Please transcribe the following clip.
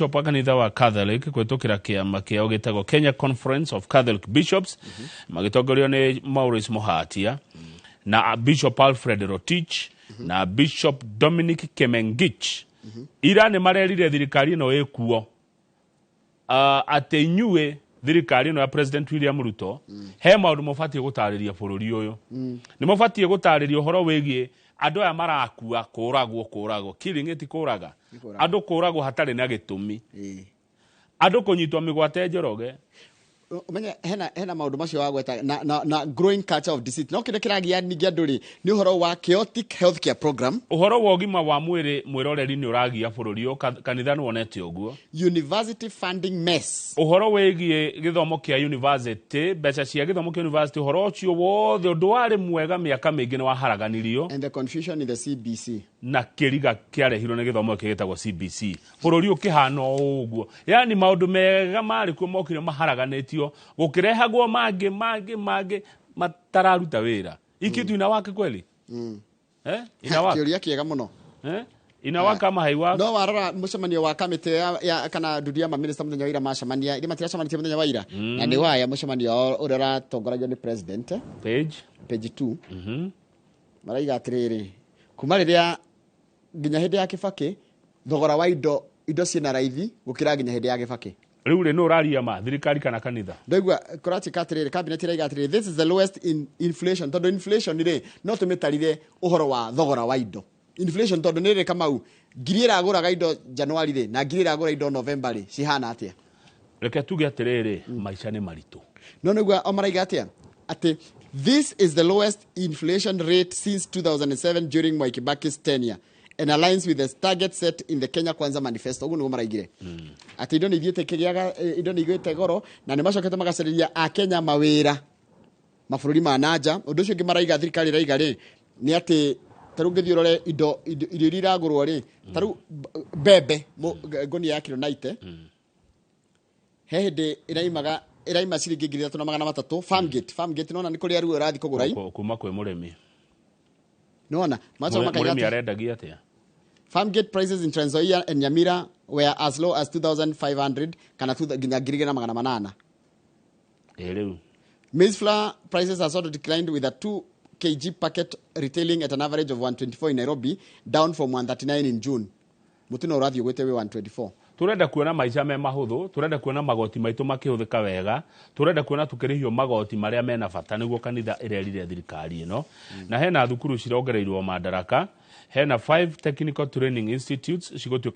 Mabishop a kanitha wa Catholic kũhĩtũkĩra kĩama kĩao gĩtagwo Kenya Conference of Catholic Bishops, magĩtongorio nĩ Maurice Muhatia na Bishop Alfred Rotich na Bishop Dominic Kemengich, ira nĩ marerire thirikari ĩno ĩkuo atĩ inyuĩ thirikari ĩno ya President William Ruto, he maũndũ mũbatiĩ gũtarĩria bũrũri ũyũ. Nĩ mũbatiĩ gũtarĩria ũhoro wĩgiĩ andũ aya marakua, kũragwo, kũragwo, killing ĩti kũraga. Kũraga. Andũ kũragwo hatarĩ na gĩtũmi, andũ kũnyitwo mĩgwate Njoroge. Ũmenye hena maũndũ macio wagweta na growing culture of deceit, no kĩrĩa kĩragia ningĩ andũ rĩ nĩ ũhoro wa chaotic healthcare program. Ũhoro wa ũgima wa mwĩrĩ, mwĩroreri, nĩ ũragia bũrũri ũyũ. Kanitha nĩ wonete ũguo. University funding mess. Ũhoro wĩgiĩ gĩthomo kĩa university, mbeca cia gĩthomo kĩa university, ũhoro ũcio wothe, ũndũ warĩ mwega mĩaka mĩingĩ, nĩ waharaganirio. And the confusion in the CBC. Na kĩriga kĩarehirwo nĩ gĩthomo gĩkĩ gĩtagwo CBC, bũrũri ũkĩhana o ũguo. Yani maũndũ mega marĩ kuo mokire maharaganĩtio, gũkĩrehagwo mangĩ mangĩ mangĩ matararuta wĩra. Hii kitu inawaka kweli? Eh? Inawaka? Kĩũria kĩega mũno. Eh? Inawaka ama haiwaka? No warora mũcemanio wa kamĩtĩ ya kana ndundu ya maminista mũthenya wa ira macemania, iria matiracemanĩtie mũthenya wa ira, na nĩ waya mũcemanio wao ũrĩa ũratongoragio nĩ president. Page? Page 2. Maraiga atĩrĩrĩ, kuma rĩrĩa nginya hĩndĩ ya Kĩbakĩ, thogora wa indo ciĩna raithi gũkĩra nginya hĩndĩ ya Kĩbakĩ. Rĩu rĩ, nũ ũraria ma, thirikari kana kanitha? Ndaigua kũratuĩka atĩrĩrĩ, cabinet ĩraiga atĩrĩrĩ, this is the lowest in inflation, tondũ inflation rĩ, no tũmĩtarire ũhoro wa thogora wa indo inflation, tondũ nĩ rĩ, Kamau, ngiri ĩragũraga indo January rĩ na ngiri ĩragũra indo November rĩ, cihana atĩa? Reke tuge atĩrĩrĩ, maica nĩ maritũ. No nĩguo o maraiga atĩa, atĩ this is the lowest inflation rate since 2007 during Mwai Kibaki's tenure and aligns with the target set in the Kenya Kwanza Manifesto. Ũguo nĩguo maraigire, atĩ indo nĩ ithiĩte ikĩgĩaga, indo nĩ igĩte goro, na nĩ macokete magacarĩria akenya mawĩra mabũrũri ma nanja. Ũndũ ũcio ũngĩ maraiga, thirikari ĩraiga rĩ, nĩ atĩ ta rĩu ũngĩthiĩ ũrore indo irio iria iragũrwo rĩ, ta rĩu mbembe, ngũnia ya kiro 90 he hĩndĩ ĩraima ciringi 3,300 Farmgate. Nona nĩ kũrĩa rĩu ũrathiĩ kũgũra i Kuma kwĩ mũrĩmi. Nona macoka makaiga Mũrĩmi atĩ arendagia atĩa? Farmgate prices in Trans Nzoia and Nyamira were as low as 2500 kana nginya 2800. Ĩ rĩu. Maize flour prices has also declined, with a 2 kg packet retailing at an average of 124 in Nairobi, down from 139 in June. Mũtino ũrathiĩ ũgwĩte wĩ 124. Turenda kuona maica me mahũthũ, turenda kuona magoti maitũ makĩhũthĩka wega, turenda kuona tukĩrĩhio magoti marĩa mena bata, nĩguo kanitha ĩrerire thirikari ĩno. Na hena thukuru cirongereirwo madaraka, hena five technical training institutes cigũtuĩka.